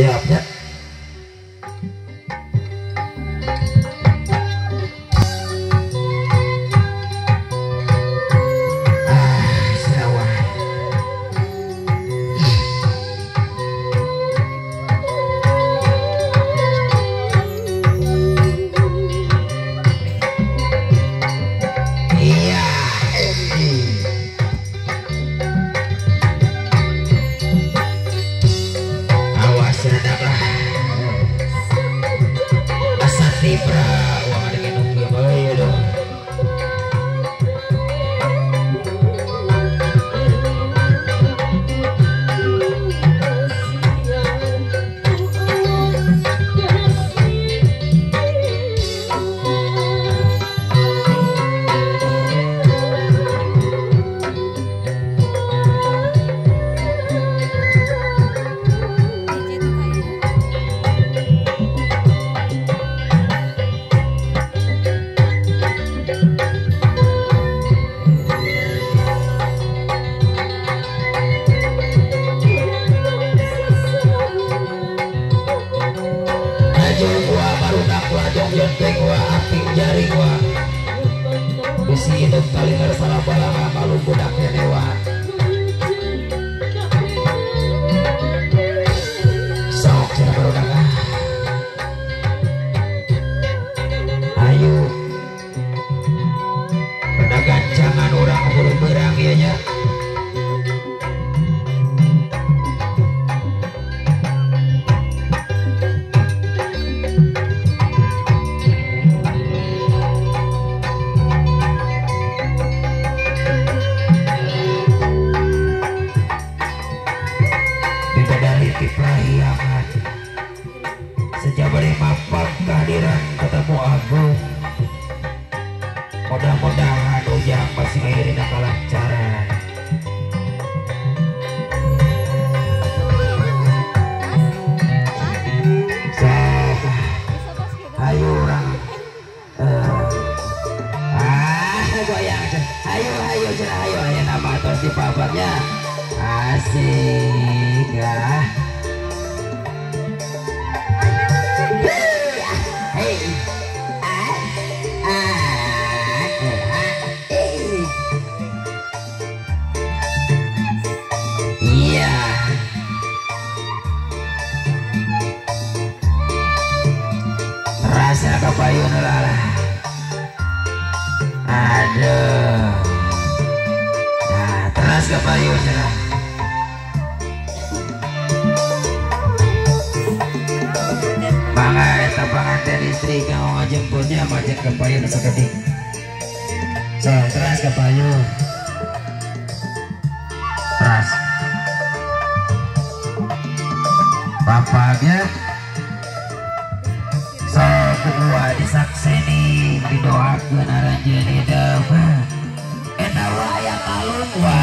Siapnya. Mudah-mudahan ujang pasti akhirnya kelancaran. Ayo orang, goyang, ayo ayo ayo ayo nama atas di paparnya, asik ah. Kapayun lah, aduh, nah teras kapayun lah. Mangga eta panganten istri kang ngajemputnya macet kapayun sakedik. So teras kapayun, teras. Bapaknya. Gua disakseni didoakeun aranjeun hidup eta wa aya kalung wa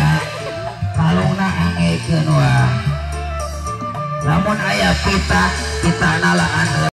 kalungna angekeun wa lamun aya pita pita nalaan.